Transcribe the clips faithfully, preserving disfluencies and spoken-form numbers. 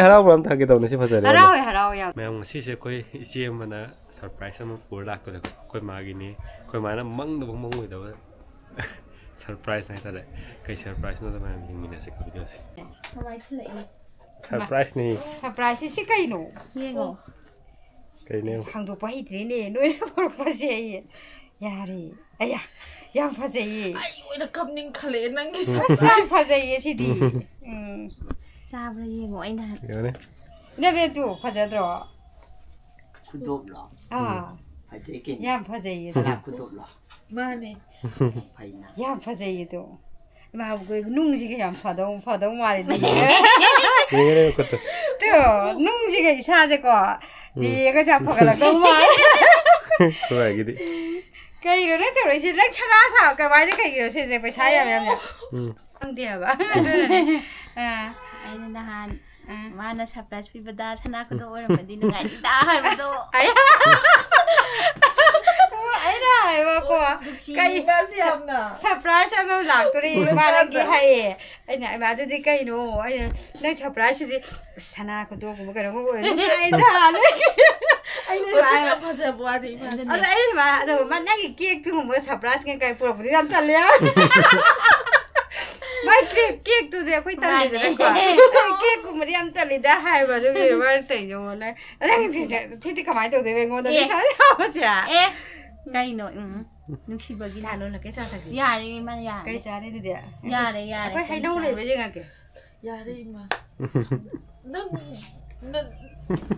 ꯍꯔꯥꯎꯕ꯭ꯔꯥ ꯑꯝꯇ ꯍꯪꯒꯦ ꯇꯧꯕꯅꯦ, ꯁꯤ ꯐꯖꯔꯦ꯫ ꯍꯔꯥꯎꯋꯦ, ꯍꯔꯥꯎꯋꯦ ꯌꯥꯝ꯫ ꯃꯌꯥꯝ, ꯉꯁꯤꯁꯦ ꯑꯩꯈꯣꯏ ꯏꯆꯦ ꯑꯃꯅ ꯁꯔꯄ꯭ꯔꯥꯏꯁ ꯑꯃ ꯄꯨꯔ ꯂꯥꯛꯄꯗ, ꯑꯩꯈꯣꯏ ꯃꯥꯒꯤꯅꯤ, ꯑꯩꯈꯣꯏ ꯃꯥꯅ ꯃꯪꯗꯕ ꯃꯪꯉꯣꯏꯗꯕ ꯁꯔꯄ꯭ꯔꯥꯏꯁ ꯍꯥꯏꯇꯥꯔꯦ꯫ ꯀꯩ ꯁꯔꯄ꯭ꯔꯥꯏꯁꯅꯣꯗꯣ ꯃꯌꯥꯝ ꯌꯦꯡꯃꯤꯟꯅꯁꯦ ꯚꯤꯗꯤꯑꯣꯁꯦ꯫ ꯀꯃꯥꯏ ꯊꯤꯜꯂꯛꯏ? ꯁꯔꯄ꯭ꯔꯥꯏꯁꯅꯤ꯫ ꯁꯔꯄ꯭ꯔꯥꯏꯁꯁꯤ ꯁꯤ ꯀꯩꯅꯣ? ꯌꯦꯡꯉꯣ꯫ ꯀꯩꯅꯦ? ꯍꯥꯡꯗꯣꯛꯄ ꯍꯩꯇ꯭ꯔꯦꯅꯦ, ꯅꯣꯏꯅ ꯄꯨꯔꯛꯄꯁꯦ ꯑꯩ꯫ ꯌꯥꯔꯦ꯫ ꯑꯌꯥ, ꯌꯥꯝ ꯐꯖꯩꯌꯦ꯫ ꯑꯩ ꯑꯣꯏꯅ ꯀꯞꯅꯤꯡꯈꯠꯂꯛꯑꯦ ꯅꯪꯒꯤ ꯑꯁ, ꯌꯥꯝ ꯐꯖꯩꯌꯦ ꯁꯤꯗꯤ꯫ ꯎꯝ꯫ ꯆꯥꯕ꯭ꯔꯥ ꯌꯦꯡꯉꯣ ꯑꯩꯅ ꯍꯥꯏ꯫ ꯌꯥꯅꯤ꯫ ꯏꯅꯕꯦꯇꯨ ꯐꯖꯗ꯭ꯔꯣ? ꯈꯨꯗꯣꯞꯂꯣ? ꯑꯥ, ꯐꯖꯩ ꯀꯩꯅꯣ꯫ ꯌꯥꯝ ꯐꯖꯩꯌꯦ꯫ ꯁꯅꯥ ꯈꯨꯗꯣꯞꯂꯣ? ꯃꯥꯅꯦ꯫ ꯐꯩꯅ꯫ ꯌꯥꯝ ꯐꯖꯩꯌꯦ ꯑꯗꯣ꯫ ꯏꯃꯥ, ꯅꯨꯡꯁꯤꯒ ꯌꯥꯝ ꯐꯗꯧ, ꯐꯗꯧ ꯃꯥꯜꯂꯦ꯫ ꯌꯦꯡꯉꯦ ꯅꯪ ꯈꯨꯠꯇꯣ꯫ ꯇꯣ, ꯅꯨꯡꯁꯤꯒ ꯏꯁꯥꯁꯦꯀꯣ, ꯌꯦꯡꯉꯒ ꯌꯥꯝ ꯐꯒꯠꯂꯛꯇꯧ ꯃꯥꯜꯂꯦ꯫ ꯈꯨꯔꯥꯏꯒꯤꯗꯤ꯫ ꯀꯩꯅꯣ ꯅꯪ ꯇꯧꯔꯛꯏꯁꯦ? ꯅꯪ ꯁꯅꯥ ꯁꯥ ꯀꯃꯥꯏꯅ, ꯀꯩꯒꯤꯅꯣ ꯁꯤꯁꯦ? ꯄꯩꯁꯥ ꯌꯥꯝ ꯌꯥꯝ ꯌꯥꯝ ꯎꯝ꯫ ꯈꯪꯗꯦꯕ꯫ ꯑꯗꯨꯅꯅꯦ꯫ ꯑꯥ, ꯑꯩꯅ ꯅꯍꯥꯟ ꯑꯥ꯫ ꯃꯥꯅ ꯁꯔꯄ꯭ꯔꯥꯏꯁ ꯄꯤꯕꯗ ꯁꯅꯥ ꯈꯨꯗꯣꯞ ꯑꯣꯏꯔꯝꯃꯗꯤ ꯅꯨꯡꯉꯥꯏꯅꯤꯗ ꯍꯥꯏꯕꯗꯣ꯫ ꯑꯩ-, ꯑꯩꯅ ꯍꯥꯏꯕꯀꯣ, ꯅꯨꯡꯁꯤ ꯀꯩ-, ꯃꯥꯁꯦ ꯌꯥꯝꯅ꯫ ꯁꯔꯄ꯭ꯔꯥꯏꯁ ꯑꯃ ꯂꯥꯛꯇꯣꯔꯤ ꯏꯃꯥ ꯅꯪꯒꯤ ꯍꯥꯏꯌꯦ꯫ ꯑꯩꯅ, "ꯏꯃꯥ, ꯑꯗꯨꯗꯤ ꯀꯩꯅꯣ?" ꯑꯩꯅ, "ꯅꯪ ꯁꯔꯄ꯭ꯔꯥꯏꯁꯁꯤꯗꯤ ꯁꯅꯥ ꯈꯨꯗꯣꯛꯀꯨꯝꯕ ꯀꯩꯅꯣꯒꯨꯝꯕ ꯑꯣꯏꯔꯗꯤ ꯅꯨꯡꯉꯥꯏꯗ ꯅꯣꯏꯒꯤ?" ꯑꯩꯅ ꯃꯁꯛ ꯏꯃꯥ ꯌꯥꯝ ꯐꯖꯕ ꯋꯥꯅꯤ ꯏꯃꯥ꯫ ꯑꯗ ꯑꯩꯅ ꯏꯃꯥ, ꯑꯗꯣ ꯃꯥ ꯅꯪꯒꯤ ꯀꯦꯛꯇꯨꯒꯨꯝꯕ ꯁꯔꯄ꯭ꯔꯥꯏꯁ ꯀꯩꯀꯥ ꯄꯨꯔꯛꯄꯗꯤ ꯌꯥꯝ ꯇꯜꯂꯦ꯫ ꯃꯥꯏ ꯀꯦꯛ, ꯀꯦꯛꯇꯨꯗꯤ ꯑꯩꯈꯣꯏ ꯇꯜꯂꯤꯗꯅꯀꯣ꯫ ꯃꯥꯅꯦ꯫ ꯀꯦꯛꯀꯨꯝꯕꯗꯤ ꯌꯥꯝ ꯇꯜꯂꯤꯗ ꯍꯥꯏꯕ, ꯑꯗꯨꯒꯤ ꯃꯥꯅ ꯇꯧꯔꯤꯗꯣ ꯃꯉꯣꯟꯗ꯫ ꯅꯪ ꯊꯤꯗꯤ ꯀꯃꯥꯏꯅ ꯇꯧꯗꯣꯏꯕ ꯑꯩꯉꯣꯟꯗ ꯑꯦ꯫ ꯅꯤꯁꯥ ꯌꯥꯎꯕꯁꯦ? ꯑꯦ ꯀꯩꯅꯣ? ꯎꯝ, ꯅꯨꯡꯁꯤꯕꯒꯤ꯫ ꯆꯥ ꯂꯣꯜꯂꯛꯀꯦ, ꯆꯥ ꯊꯛꯁꯤ꯫ ꯌꯥꯔꯦ ꯏꯃꯥ, ꯌꯥꯔꯦ꯫ ꯀꯩ ꯆꯥꯔꯤ ꯑꯗꯨꯗꯤ? ꯌꯥꯔꯦ, ꯌꯥꯔꯦ, ꯑꯩꯈꯣꯏ ꯍꯩꯅꯧ ꯀꯩꯝ ꯂꯩꯕ ꯌꯦꯡꯉꯛꯀꯦ꯫ ꯌꯥꯔꯦ ꯏꯃꯥ꯫ ꯅꯪ, ꯅꯪ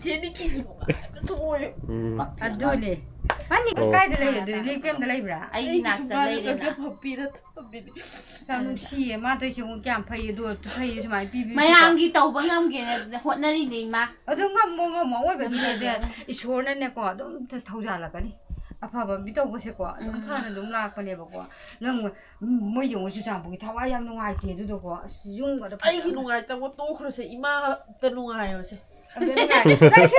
ꯆꯦꯅꯤꯀꯤꯁꯨ ꯅꯨꯡꯉꯥꯏꯅ ꯊꯣꯛꯑꯣꯏ꯫ ꯎꯝ꯫ ꯑꯗꯨꯅꯦ꯫ ꯃꯥꯅꯤ ꯑꯣ꯫ ꯀꯥꯏꯗ ꯂꯩ? ꯑꯗꯨꯗꯤ ꯂꯤꯛꯄꯦꯝꯗ ꯂꯩꯕ꯭ꯔꯥ? ꯑꯩꯒꯤ ꯑꯩꯒꯤꯁꯨ ꯅꯥꯛꯇ ꯃꯥꯅ ꯂꯩꯔꯦꯅ꯫ ꯆꯠꯀ ꯐꯝꯕꯤꯔ ꯊꯝꯕꯤꯅꯤ꯫ ꯌꯥꯝ ꯅꯨꯡꯁꯤꯌꯦ꯫ ꯃꯥ ꯇꯧꯔꯤꯁꯦ ꯑꯃꯨꯛ ꯀꯌꯥꯝ ꯐꯩ ꯑꯗꯣ, ꯐꯩ ꯁꯨꯃꯥꯏꯅ ꯄꯤꯕꯤꯕꯁꯦ꯫ ꯃꯌꯥꯝꯒꯤ ꯇꯧꯕ ꯉꯝꯒꯦꯅ ꯍꯣꯠꯅꯔꯤꯅꯦ ꯏꯃꯥ꯫ ꯑꯗꯨ ꯉꯝꯃꯣ ꯉꯝꯃꯣ, ꯑꯑꯣꯏꯕꯒꯤꯅꯦ꯫ ꯉꯝꯖꯒꯦ꯫ ꯏꯁꯣꯔꯅꯅꯦꯀꯣ ꯑꯗꯨꯝ ꯊꯧꯖꯥꯜꯂꯛꯀꯅꯤ꯫ ꯑꯐꯕ ꯃꯤ ꯇꯧꯕꯁꯦꯀꯣ ꯑꯗꯨꯝ ꯎꯝ꯫ ꯐꯅ ꯑꯗꯨꯝ ꯂꯥꯛꯄꯅꯦꯕꯀꯣ꯫ ꯅꯪ, ꯎꯝ, ꯃꯣꯏ ꯌꯦꯡꯉꯨ, ꯆꯨꯔꯆꯥꯟꯄꯨꯔꯒꯤ ꯊꯋꯥꯏ ꯌꯥꯝ ꯅꯨꯡꯉꯥꯏꯇꯦ ꯑꯗꯨꯗꯣꯀꯣ꯫ ꯑꯁ, ꯌꯨꯝꯒꯗ ꯑꯩꯒꯤ ꯐꯖꯅ ꯅꯨꯡꯉꯥꯏꯇꯕ ꯇꯣꯛꯈ꯭ꯔꯁꯦ, ꯏꯃꯥꯇ ꯅꯨꯡꯉꯥꯏꯔꯁꯦ꯫ ꯑꯗꯨ ꯅꯨꯡꯉꯥꯏ-, ꯅꯪꯁꯦ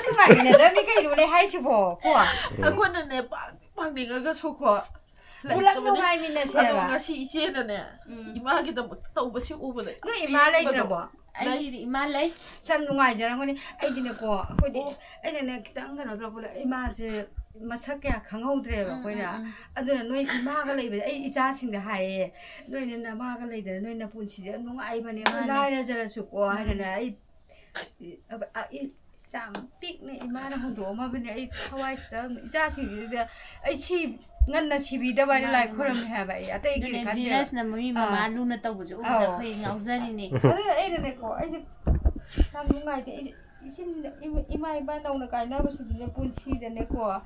ꯅꯨꯡꯉꯥꯏꯃꯤꯟꯅꯗꯕꯅꯤ ꯀꯩꯅꯣꯅꯦ ꯍꯥꯏꯁꯤꯕꯣ ꯀꯣ? ꯑꯩꯈꯣꯏꯅꯅꯦ ꯄꯥꯛ ꯄꯥꯡꯅꯤꯡꯉꯒꯁꯨ ꯀꯣ ꯄꯨꯂꯞ ꯂꯩꯇꯕꯅꯤ꯫ ꯅꯨꯡꯉꯥꯏꯃꯤꯟꯅꯁꯦꯕ꯫ ꯑꯗꯣ ꯉꯁꯤ ꯏꯆꯦꯅꯅꯦ ꯎꯝ꯫ ꯏꯃꯥꯒꯤꯗꯃꯛꯇ ꯇꯧꯕꯁꯤ ꯎꯕꯗ ꯌꯥꯝ ꯅꯣꯏ ꯏꯃꯥ ꯄꯦꯟꯕꯗꯣ꯫ ꯂꯩꯇ꯭ꯔꯕꯣ? ꯑꯩꯗꯤ ꯏꯃꯥ ꯂꯩ꯫ ꯁꯤ ꯌꯥꯝ ꯅꯨꯡꯉꯥꯏꯖꯔꯝꯒꯅꯤ꯫ ꯑꯩꯗꯤꯅꯦꯀꯣ, ꯑꯩꯈꯣꯏꯗꯤ, ꯑꯣ꯫ ꯑꯩꯅꯅꯦ, ꯈꯤꯇꯪ ꯀꯩꯅꯣ ꯇꯧꯔꯛꯄꯗ, ꯏꯃꯥꯁꯦ ꯃꯁꯛ ꯀꯌꯥ ꯈꯪꯍꯧꯗ꯭ꯔꯦꯕ ꯎꯝ, ꯑꯩꯈꯣꯏꯅ꯫ ꯎꯝ, ꯎꯝ꯫ ꯑꯗꯨꯅ ꯅꯣꯏ ꯏꯃꯥꯒ ꯂꯩꯕꯗ, ꯑꯩ ꯏꯆꯥꯁꯤꯡꯗ ꯍꯥꯏꯌꯦ, "ꯅꯣꯏꯅ ꯅꯃꯥꯒ ꯂꯩꯗꯅ ꯅꯣꯏ ꯅꯄꯨꯟꯁꯤꯗꯤ ꯌꯥꯝ ꯅꯨꯡꯉꯥꯏꯕꯅꯦ, ꯑꯩꯈꯣꯏ ꯃꯥꯅꯦ꯫ ꯂꯥꯏꯔꯖꯔꯁꯨꯀꯣ", ꯎꯝ꯫ ꯍꯥꯏꯅꯅꯦ꯫ ꯑꯩ, ꯑ, ꯑ, ꯏ-, ꯌꯥꯝ ꯄꯤꯛꯅ ꯏꯃꯥꯅ ꯍꯨꯟꯗꯣꯛꯑꯝꯃꯕꯅꯦ꯫ ꯑꯩ ꯊꯋꯥꯏꯁꯤꯗ ꯏꯆꯥꯁꯤꯡꯁꯤꯗ ꯑꯩ ꯁꯤ ꯉꯟꯅ ꯁꯤꯕꯤꯗꯕ ꯍꯥꯏꯅ ꯃꯥꯅꯦ, ꯂꯥꯏ ꯃꯥꯅꯦ꯫ ꯈꯨꯔꯝꯃꯦ ꯍꯥꯏꯕ꯫ ꯑꯩ ꯑꯇꯩꯒꯤ ꯑꯗꯨꯅꯦ, ꯈꯟꯗꯦꯕ꯫ ꯙꯤꯔꯖꯅ ꯃꯔꯤ ꯃꯃꯥ ꯑꯥ꯫ ꯂꯨꯅ ꯇꯧꯕꯁꯦ ꯎꯕꯗ ꯑꯧ꯫ ꯑꯩꯈꯣꯏ ꯉꯥꯎꯖꯔꯤꯅꯦ꯫ ꯑꯗꯨꯅ ꯑꯩꯅꯅꯦꯀꯣ, ꯑꯩꯁꯦ ꯌꯥꯝ ꯅꯨꯡꯉꯥꯏꯇꯦ꯫ ꯑꯩꯁꯦ ꯏꯆꯤꯟ-, ꯏꯃꯥ, ꯏꯃꯥ ꯏꯄꯥ ꯅꯧꯅ ꯀꯥꯏꯅꯕꯁꯤꯗꯤꯅꯦ ꯄꯨꯟꯁꯤꯗꯅꯦꯀꯣ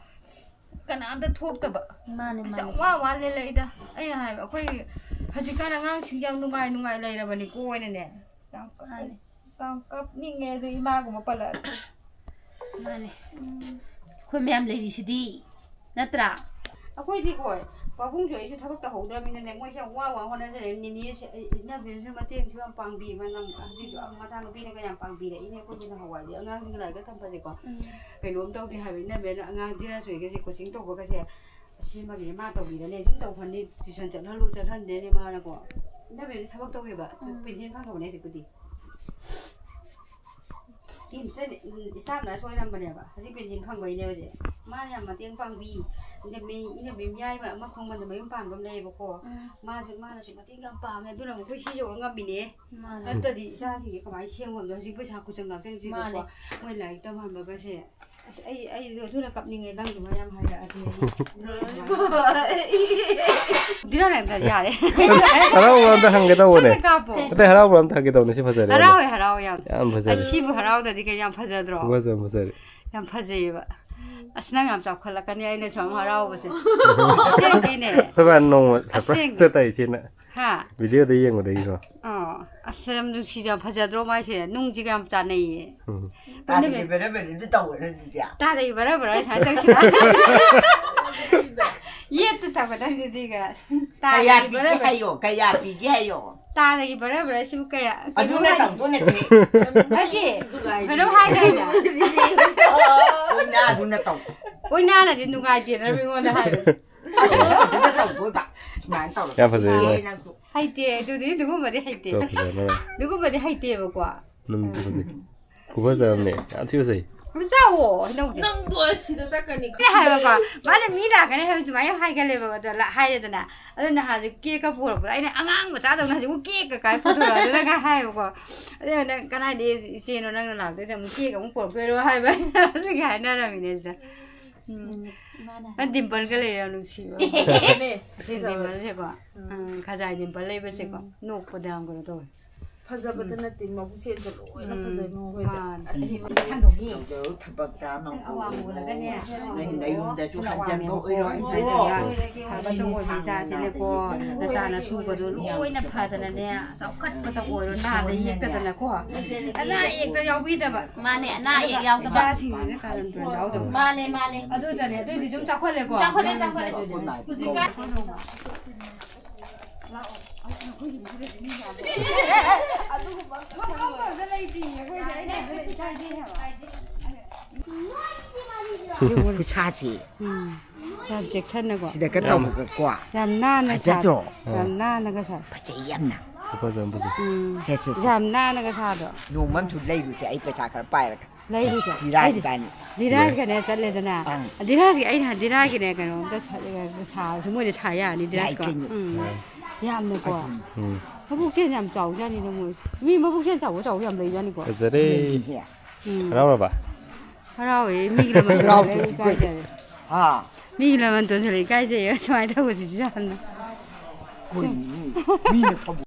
ꯀꯅꯥꯝꯇ ꯊꯣꯛꯇꯕ꯫ ꯃꯥꯅꯦ, ꯑꯁ, ꯌꯥꯝ ꯃꯥꯅꯦ꯫ ꯋꯥ ꯋꯥ ꯂꯦꯜꯂꯛꯏꯗ꯫ ꯑꯩꯅ ꯍꯥꯏꯕ, ꯑꯩꯈꯣꯏ ꯍꯧꯖꯤꯛꯀꯥꯟ ꯑꯉꯥꯡꯁꯤꯡꯁꯦ ꯌꯥꯝ ꯅꯨꯡꯉꯥꯏ ꯅꯨꯡꯉꯥꯏ ꯂꯩꯔꯕꯅꯤꯀꯣ ꯍꯥꯏꯅꯅꯦ꯫ ꯌꯥꯝ ꯀꯞ-, ꯃꯥꯅꯦ꯫ ꯌꯥꯝ ꯀꯞꯅꯤꯡꯉꯦ ꯑꯗꯨ ꯏꯃꯥꯒꯨꯝꯕ ꯄꯜꯂꯛꯑꯗꯤ꯫ ꯃꯥꯅꯦ꯫ ꯎꯝ꯫ ꯑꯩꯈꯣꯏ ꯃꯌꯥꯝ ꯂꯩꯔꯤꯁꯤꯗꯤ, ꯅꯠꯇ꯭ꯔꯥ? ꯑꯩꯈꯣꯏꯗꯤꯀꯣ, ꯄꯥꯕꯨꯡꯁꯨ ꯑꯩꯁꯨ ꯊꯕꯛ ꯇꯧꯍꯧꯗ꯭ꯔꯕꯅꯤꯅꯅꯦ, ꯃꯣꯏꯁꯦ ꯌꯥꯝ ꯋꯥ ꯋꯥ ꯍꯣꯠꯅꯖꯔꯦ꯫ ꯅꯤꯅꯦꯁꯦ, ꯑꯩ, ꯏꯅꯝꯕꯦꯝꯁꯨ ꯃꯇꯦꯡꯁꯨ ꯌꯥꯝ ꯄꯥꯡꯕꯤꯕ, ꯅꯪ ꯍꯧꯖꯤꯛꯁꯨ ꯃꯆꯥꯅꯨꯄꯤꯅꯒ ꯌꯥꯝ ꯄꯥꯡꯕꯤꯔꯛꯏꯅꯦ꯫ ꯑꯩꯈꯣꯏꯒꯤ ꯅꯍꯥꯟꯋꯥꯏꯗꯤ ꯑꯉꯥꯡꯁꯤꯡ ꯂꯥꯏꯔꯤꯛꯀ ꯇꯝꯕꯁꯦꯀꯣ, ꯎꯝ꯫ ꯀꯩꯅꯣꯝ ꯇꯧꯗꯦ ꯍꯥꯏꯕ, ꯏꯅꯝꯕꯦꯝꯅ ꯑꯉꯥꯡ ꯙꯤꯔꯖ ꯍꯣꯏꯒꯁꯦ coaching ꯇꯧꯕꯒꯁꯦ, ꯁꯤꯃꯒꯤꯗꯤ ꯃꯥ ꯇꯧꯕꯤꯔꯅꯤ, ꯑꯗꯨꯝ ꯇꯧꯍꯟꯅꯤ, tuition ꯆꯠꯍꯜꯂꯨ ꯆꯠꯍꯟꯗꯦꯅꯦ ꯃꯥꯅꯀꯣ꯫ ꯏꯅꯝꯕꯦꯝꯗꯤ ꯊꯕꯛ ꯇꯧꯋꯦꯕ, ꯎꯝ꯫ Pension ꯐꯪꯉꯕꯅꯦ ꯍꯧꯖꯤꯛꯄꯨꯗꯤ꯫ ꯏꯝꯁ-, staff nurse ꯑꯣꯏꯔꯝꯕꯅꯦꯕ, ꯍꯧꯖꯤꯛ pension ꯐꯪꯕꯩꯅꯦ ꯍꯧꯖꯤꯛ꯫ ꯃꯥꯅ ꯌꯥꯝ ꯃꯇꯦꯡ ꯄꯥꯡꯕꯤ꯫ ꯏꯅꯝꯃꯦ-, ꯏꯅꯝꯃꯦꯝ ꯌꯥꯏꯃ ꯑꯃ ꯈꯣꯡꯕꯟꯗ ꯃꯌꯨꯝ ꯄꯥꯟꯕ ꯑꯃ ꯂꯩꯌꯦꯕꯀꯣ꯫ ꯎꯝ꯫ ꯃꯥꯁꯨ, ꯃꯥꯅꯁꯨ ꯃꯇꯦꯡ ꯌꯥꯝ ꯄꯥꯡꯉꯦ, ꯑꯗꯨꯅ ꯑꯃꯨꯛ ꯑꯩꯈꯣꯏ ꯁꯤ ꯌꯧꯔ ꯉꯝꯃꯤꯅꯦ꯫ ꯃꯥꯅꯦ꯫ ꯅꯠꯇ꯭ꯔꯗꯤ ꯏꯆꯥꯁꯤꯡꯁꯦ ꯀꯃꯥꯏꯅ ꯁꯦꯝꯒꯗꯕꯅꯣ? ꯍꯧꯖꯤꯛ ꯄꯩꯁꯥ ꯈꯨꯆꯪ ꯂꯥꯛꯆꯪꯁꯤꯒꯀꯣ꯫ ꯃꯥꯅꯦ꯫ ꯃꯣꯏ ꯂꯥꯏꯔꯤꯛ ꯇꯝꯍꯟꯕꯒꯁꯦ꯫ ꯑꯁ, ꯑꯩ, ꯑꯩ ꯑꯗꯨꯅ ꯀꯞꯅꯤꯡꯉꯦ, ꯅꯪ ꯑꯗꯨꯃꯥꯏꯅ ꯌꯥꯝ ꯍꯥꯏꯔꯛꯑꯗꯤ꯫ ꯗꯤꯅꯥ ꯅꯪꯗ ꯌꯥꯔꯦ꯫ ꯍꯔꯥꯎꯕ ꯑꯝꯇ ꯍꯪꯒꯦ ꯇꯧꯕꯅꯦ꯫ ꯁꯣꯝꯗ ꯀꯥꯞꯄꯣ꯫ ꯑꯇꯩ ꯍꯔꯥꯎꯕ ꯑꯝꯇ ꯍꯪꯒꯦ ꯇꯧꯕꯅꯦ, ꯁꯤ ꯐꯖꯔꯦ꯫ ꯍꯔꯥꯎꯋꯦ, ꯍꯔꯥꯎꯋꯦ ꯌꯥꯝ꯫ ꯌꯥꯝ ꯐꯖꯔꯦ꯫ ꯑꯁꯤꯕꯨ ꯍꯔꯥꯎꯗꯗꯤ ꯀꯩ ꯌꯥꯝ ꯐꯖꯗ꯭ꯔꯣ? ꯐꯖ-, ꯐꯖꯔꯦ꯫ ꯌꯥꯝ ꯐꯖꯩꯌꯦꯕ꯫ ꯑꯁ, ꯅꯪ ꯌꯥꯝ ꯆꯥꯎꯈꯠꯂꯛꯀꯅꯤ, ꯑꯩꯅ ꯁꯨꯝ ꯍꯔꯥꯎꯕꯁꯦ꯫ ꯑꯁꯦꯡꯀꯤꯅꯦ꯫ ꯑꯩꯈꯣꯏ ꯃꯥ ꯅꯣꯡꯃ surprise ꯑꯁꯦꯡꯀꯤ꯫ ꯇꯧꯔꯤꯁꯤꯅ꯫ ꯍꯥ? Video ꯗ ꯌꯦꯡꯕꯗꯒꯤꯀꯣ꯫ ꯑꯣ, ꯑꯁ, ꯌꯥꯝ ꯅꯨꯡꯁꯤꯗ, ꯌꯥꯝ ꯐꯖꯗ꯭ꯔꯣ ꯃꯥꯏꯁꯦ? ꯅꯨꯡꯁꯤꯒ ꯌꯥꯝ ꯆꯥꯟꯅꯩꯌꯦ꯫ ꯎꯝ꯫ ꯇꯥꯗꯒꯤ ꯕꯦꯔꯦ ꯕꯦꯔꯦꯗꯤ ꯇꯧꯋꯦꯅꯦ ꯑꯗꯨꯗꯤ꯫ ꯇꯥꯗꯒꯤ ꯕꯦꯔꯦ ꯕꯦꯔꯦ ꯁꯨꯃꯥꯏꯅ ꯇꯧꯁꯤꯔ? ꯌꯦꯠꯇ ꯊꯝꯒꯗꯕꯅꯤꯗꯤꯒ꯫ ꯀꯌꯥ ꯇꯥꯗꯒꯤ ꯄꯤꯒꯦ ꯕꯦꯔꯦ ꯕꯦꯔꯦ꯫ ꯍꯥꯏꯌꯣ, ꯀꯌꯥ ꯄꯤꯒꯦ ꯍꯥꯏꯌꯣ꯫ ꯇꯥꯗꯒꯤ ꯕꯦꯔꯦ ꯕꯦꯔꯦ ꯁꯤꯕꯨ ꯀꯌꯥ? ꯑꯗꯨ ꯀꯩꯅꯣ ꯍꯥꯏ-, ꯅꯠꯇꯕꯗꯣ ꯅꯠꯇꯦ꯫ ꯅꯠꯇꯦ, ꯀꯩꯅꯣꯝ ꯍꯥꯏꯗꯥꯏꯅꯦ? ꯑꯣꯏꯅꯥꯗꯨꯅ ꯇꯧ꯫ ꯑꯣꯏꯅꯥꯅꯗꯤ ꯅꯨꯡꯉꯥꯏꯇꯦꯗꯅ ꯃꯤꯉꯣꯟꯗ ꯍꯥꯏꯕꯁꯦ꯫ ꯑꯗꯨꯅ ꯇꯧꯗꯣꯏꯕ꯫ ꯁꯨꯃꯥꯏꯅ ꯇꯧꯔꯒ꯫ ꯌꯥꯝ ꯐꯖꯩꯌꯦ꯫ ꯅꯪꯁꯨ꯫ ꯍꯩꯇꯦ, ꯑꯗꯨꯗꯤ ꯑꯗꯨꯒꯨꯝꯕꯗꯤ ꯍꯩꯇꯦ꯫ ꯇꯣ, ꯐꯖꯅ꯫ ꯑꯗꯨꯒꯨꯝꯕꯗꯤ ꯍꯩꯇꯦꯕꯀꯣ꯫ ꯅꯪꯗꯤ ꯐꯖꯩ꯫ ꯈꯨꯐꯖ ꯑꯃꯅꯦ꯫ ꯌꯥꯝ ꯊꯤ ꯐꯖꯩ꯫ ꯆꯥꯎꯋꯣ, ꯍꯩꯅꯧꯁꯦ꯫ ꯅꯪꯗꯣ ꯁꯤꯗ ꯆꯠꯀꯅꯤ꯫ ꯑꯩꯅ ꯍꯥꯏꯕꯀꯣ, ꯃꯥꯅ ꯃꯤ ꯂꯥꯛꯀꯅꯤ ꯍꯥꯏꯕ ꯁꯨꯃꯥꯏꯅ ꯍꯥꯏꯒꯜꯂꯦꯕ, ꯑꯗꯣ ꯂꯥ-, ꯍꯥꯏꯔꯦꯗꯅ꯫ ꯑꯗꯣ ꯅꯍꯥꯟꯁꯨ ꯀꯦꯛꯀ ꯄꯨꯔꯛꯄꯗ ꯑꯩꯅ, "ꯑꯉꯥꯡ ꯃꯆꯥꯗꯧꯅ ꯍꯧꯖꯤꯛ ꯑꯃꯨꯛ ꯀꯦꯛꯀ ꯀꯥꯏ ꯄꯨꯊꯣꯔꯛꯑꯗꯅ?" ꯀꯥꯏ ꯍꯥꯏꯌꯦꯕꯀꯣ꯫ ꯑꯗꯨꯒ ꯅꯪ, "ꯀꯅꯥꯏꯗꯩ ꯏꯆꯦꯅꯣ ꯅꯪꯅ ꯂꯥꯛꯇꯣꯏꯁꯦ? ꯑꯃꯨꯛ ꯀꯦꯛ ꯑꯃꯨꯛ ꯄꯨꯔꯛꯇꯣꯏꯔꯣ?" ꯍꯥꯏꯕ ꯑꯩꯅ꯫ ꯑꯗꯨꯒꯤ ꯍꯥꯏꯅꯔꯝꯃꯤꯅꯦ ꯁꯤꯗ꯫ ꯎꯝ꯫ ꯎꯝ, ꯃꯥꯅ ꯅꯪ ꯗꯤꯝꯄꯜꯒ ꯂꯩꯔꯦ ꯌꯥꯝ ꯅꯨꯡꯁꯤꯕ꯫ ꯁꯤ ꯗꯤꯝꯄꯜꯁꯦꯀꯣ꯫ ꯎꯝ꯫ ꯎꯝ, ꯈꯖꯥꯏ ꯗꯤꯝꯄꯜ ꯂꯩꯕꯁꯦꯀꯣ꯫ ꯎꯝ꯫ ꯅꯣꯛꯄꯗ ꯌꯥꯝ ꯀꯩꯅꯣ ꯇꯧꯋꯦ꯫ ꯐꯖꯕꯗ ꯎꯝ꯫ ꯅꯠꯇꯦ, ꯃꯕꯨꯛꯆꯦꯜꯁꯦ ꯂꯣꯏꯅ ꯎꯝ꯫ ꯐꯖꯩ ꯃꯈꯣꯏꯗ꯫ ꯃꯥꯅꯦ꯫ ꯑꯗꯨꯗꯤ ꯊꯕꯛꯇ ꯑꯃ ꯑꯋꯥꯡꯕ ꯎꯔꯒꯅꯦ꯫ ꯅꯪ ꯅꯌꯨꯝꯗꯁꯨ ꯍꯟꯖꯟꯕ ꯑꯣꯏꯔꯣ꯫ ꯍꯣꯏ, ꯍꯣꯏ, ꯍꯣꯏ꯫ ꯐꯕꯇ ꯑꯣꯏꯕ ꯏꯆꯥꯁꯤꯅꯦꯀꯣ꯫ ꯅꯆꯥꯅꯁꯨꯒꯗꯣ ꯂꯣꯏꯅ ꯐꯗꯅꯅꯦ꯫ ꯆꯥꯎꯈꯠꯄꯇ ꯑꯣꯏꯔꯣ, ꯅꯥꯗ ꯌꯦꯛꯇꯗꯅꯀꯣ꯫ ꯑꯅꯥ ꯑꯌꯦꯛꯇ ꯌꯥꯎꯕꯤꯗꯕ꯫ ꯃꯥꯅꯦ, ꯑꯅꯥ ꯑꯌꯦꯛ ꯌꯥꯎꯗꯕ꯫ ꯏꯆꯥꯁꯤꯡꯁꯤꯅ ꯀꯥꯔꯟ ꯇꯨꯔꯟ ꯌꯥꯎꯗꯕ꯫ ꯃꯥꯅꯦ, ꯃꯥꯅꯦ꯫ ꯑꯗꯨꯗꯅꯦ, ꯑꯗꯨꯏꯗꯤ ꯁꯨꯝ ꯆꯥꯎꯈꯠꯂꯦꯀꯣ꯫ ꯆꯥꯎꯈꯠꯂꯦ, ꯆꯥꯎꯈꯠꯂꯦ꯫ ꯍꯧꯖꯤꯛꯀꯥꯟ ꯈꯨꯠꯁꯥꯁꯤ꯫ ꯎꯝ꯫ ꯌꯥꯝ ꯆꯦꯛꯁꯤꯟꯅꯀꯣ꯫ ꯁꯤꯗꯒ ꯇꯧꯔꯒꯀꯣ꯫ ꯌꯥꯝ ꯅꯥꯟꯅ ꯐꯖꯗ꯭ꯔꯣ? ꯁꯥ-, ꯌꯥꯝ ꯅꯥꯟꯅꯒ ꯁꯥꯏ꯫ ꯐꯖꯩ ꯌꯥꯝꯅ꯫ ꯈꯨꯐꯖ ꯑꯃ ꯐꯖꯩ꯫ ꯎꯝ꯫ ꯁꯦ, ꯁꯦ, ꯁꯦ꯫ ꯌꯥꯝ ꯅꯥꯟꯅꯒ ꯁꯥꯗ꯭ꯔꯣ? ꯅꯣꯡꯃ ꯑꯃꯁꯨ ꯂꯩꯔꯨꯁꯦ, ꯑꯩ ꯄꯩꯁꯥ ꯈꯔ ꯄꯥꯏꯔꯒ꯫ ꯂꯩꯔꯨꯁꯦ꯫ ꯙꯤꯔꯥꯖ ꯑꯩꯗꯤ ꯏꯕꯥꯅꯤ꯫ ꯙꯤꯔꯥꯖꯀꯅꯦ ꯆꯠꯂꯦꯗꯅ꯫ ꯑꯪ꯫ ꯙꯤꯔꯥꯖꯀꯤ, ꯑꯩꯅ ꯍꯥꯏ, ꯙꯤꯔꯥꯖꯀꯤꯅꯦ ꯀꯩꯅꯣꯝꯇ ꯁꯥ-, ꯁꯥꯔꯁꯨ ꯃꯣꯏꯗ ꯁꯥ ꯌꯥꯔꯅꯤ ꯌꯥꯏ ꯙꯤꯔꯥꯖꯀ꯫ ꯀꯩꯅꯣ꯫ ꯎꯝ꯫ ꯌꯥꯝꯅꯀꯣ꯫ ꯑꯗꯨꯅꯤ꯫ ꯎꯝ꯫ ꯃꯕꯨꯛꯆꯦꯜ ꯌꯥꯝ ꯆꯥꯎꯖꯥꯠꯅꯤꯗ ꯃꯣꯏ꯫ ꯃꯤ ꯃꯕꯨꯛꯆꯦꯜ ꯆꯥꯎꯕ ꯆꯥꯎꯕ ꯌꯥꯝ ꯂꯩꯖꯥꯠꯅꯤꯀꯣ꯫ ꯐꯖꯔꯦ꯫ ꯂꯩꯅꯦ꯫ ꯎꯝ꯫ ꯍꯔꯥꯎꯔꯕ? ꯍꯔꯥꯎꯋꯦ, ꯃꯤꯒꯤ ꯂꯃꯟ ꯇꯣꯟꯁꯤꯜꯂꯛꯑꯦ, ꯍꯔꯥꯎꯗ꯭ꯔꯗꯤ ꯏꯀꯥꯏꯖꯔꯦ꯫ ꯍꯥ? ꯃꯤꯒꯤ ꯂꯃꯟ ꯇꯣꯟꯁꯤꯜꯂꯛꯑꯦ, ꯏꯀꯥꯏꯖꯩꯌꯦ, ꯁꯨꯃꯥꯏꯅ ꯇꯧꯕꯁꯤꯁꯨ ꯌꯥꯝꯅ꯫ ꯀꯔꯤꯅꯣ? ꯃꯤꯅ ꯊꯕꯛ